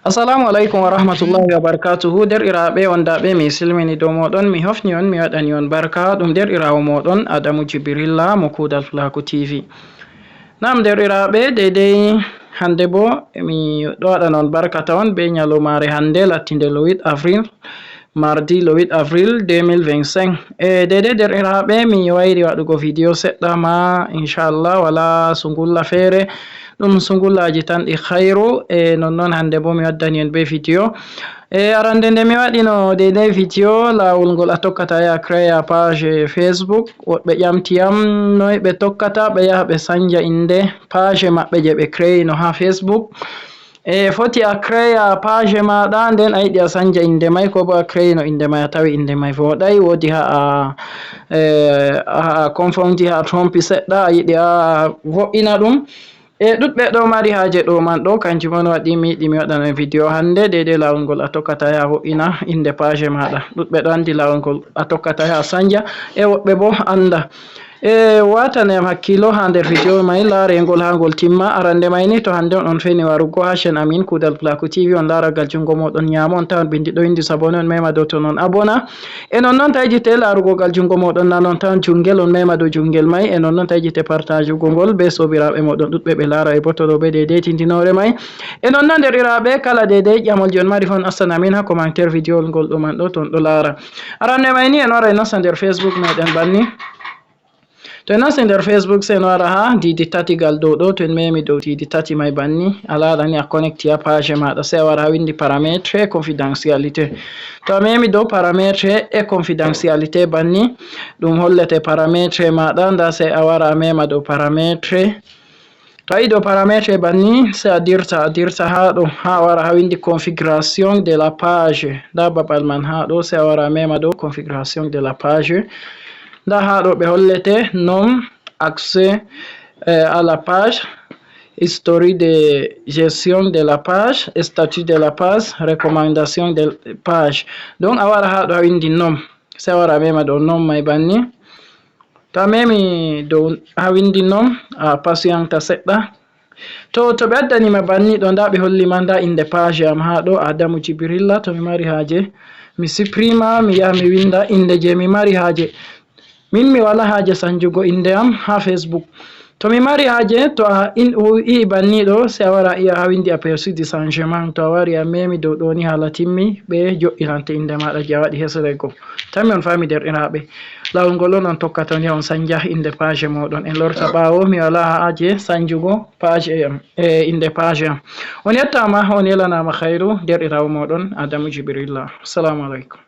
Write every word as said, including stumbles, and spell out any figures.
Assalamu alaikum wa rahmatullahi wa barakatuhu. Derɗiraaɓe, on daaɓe, mi silmini dow mooɗon, mi hofni on, mi waɗani on barka. Ɗum derɗiraawo mooɗon Adamu Jibirilla mo Kuudal Fulaaku T V. Naam, derɗiraaɓe, deydey hannde bo mi ɗo waɗana on barka tawon bee nyalomaare hannde, lattinde le huit avril, mardi le huit avril deux mille vingt-cinq. E deydey, derɗiraaɓe, mi wayri waɗugo vidiyo seɗɗa ma, inchallah, wala sungulla feere. Ɗum sungullaaji tan ɗi khayru. E nonnon hannde bo mi waddani en bee vidiyo. E arande nde mi waɗino deydey vidiyo, laawol ngol a tokkata yaha créer page Facebook. Woɗɓe ƴamti yam noy ɓe tokkata, ɓe yaha ɓe sanja innde page maɓɓe je ɓe créer no haa Facebook. E foti a créer page maaɗa, nden a yiɗi a sanja innde may, ko bo a créer no innde may, a tawi innde may vooɗay, woodi haa a, e, a, a confondi, haa a trompi seɗɗa, a yiɗi a vo'ina ɗum. E ɗuɗɓe ɗo mari haaje ɗo man ɗo, kanjum on waɗi mi yiɗi mi waɗana vidiyo hannde, deydey laawol ngol a tokkata yaha vo'ina innde page maaɗa. Ɗuɗɓe ɗo anndi laawol ngol a tokkata yaha sanja, e woɗɓe bo annda. E wataneyam hakkilo haa nder vidiyo may, laarengol haa ngol timma. Arande may ni, to hannde on, on feni warugo haa chaîne amin Kuudal Fulaaku T V, on laara gal junngo mooɗon nyaamo, on tawan bindi ɗo windi s'abonner, on mema dow ton, on abona. E nonnon tawi jite laarugo gal junngo mooɗon nano, on tawan junngel, on mema dow junngel may. E nonnon tawi jite partajugo ngol bee soobiraaɓe mooɗon ɗuɗɓe ɓe laara e boto ɗo bee deydey tindinoore may. E nonnon derɗiraaɓe, kala deydey ƴamolji on mari fof on astan amin haa commentaire vidiyo ngol ɗo man ɗo, ton ɗo laara. Arande may ni, en wara en nasta nder Facebook meɗen banni. To en nasti nder Facebook, sey en wara haa diidi tati gal dow ɗo, to en memi dow diidi tati may banni, a laara ni a connecti haa page maaɗa, sey a wara haa windi paramètre et confidentialité. To a memi dow paramètre et confidentialité banni, ɗum hollete paramètre maaɗa, nda sey a wara a mema dow paramètre. To a yi dow paramètre banni, sey a dirta, a dirta haa ɗo, haa a wara haa windi configuration de la page. Nda babal man haa ɗo, sey a wara a mema dow configuration de la page. Nda haa ɗo ɓe hollete nom, accès, eh, à la page, history de gestion de la page, statut de la page, recommandation de page. Donc a wara haa ɗo a windi nom, sey a wara a mema dow nom may banni. To a memi dow haa windi nom, a pasiyanta seɗɗa. To, to ɓe addani ma banni ɗo, nda ɓe holli ma nda innde page am haa ɗo, Adamu Jibirilla. To mi mari haaje, mi supprima, mi yaha mi winda innde je mi mari haaje. Min mi wala haaje sanjugo innde am haa Facebook. To mi mari haaje, to a in, u-, i banni ɗo, sey a wara a yi'a haa windi aperçu du changement. To a wari a memi dow ɗo ni, haala timmi, ɓe jo'inante innde maaɗa je a waɗi hesre go. Tammi on faami derɗiraaɓe. Laawol ngol on, on tokkata on yaha on sanja innde page mooɗon. En lorta ɓaawo, mi wala haaje sanjugo page e am, e innde page am. On yettaama, on yelanaama khayru, derɗiraawo mooɗon Adamu Jibirilla. Assalamu alaikum.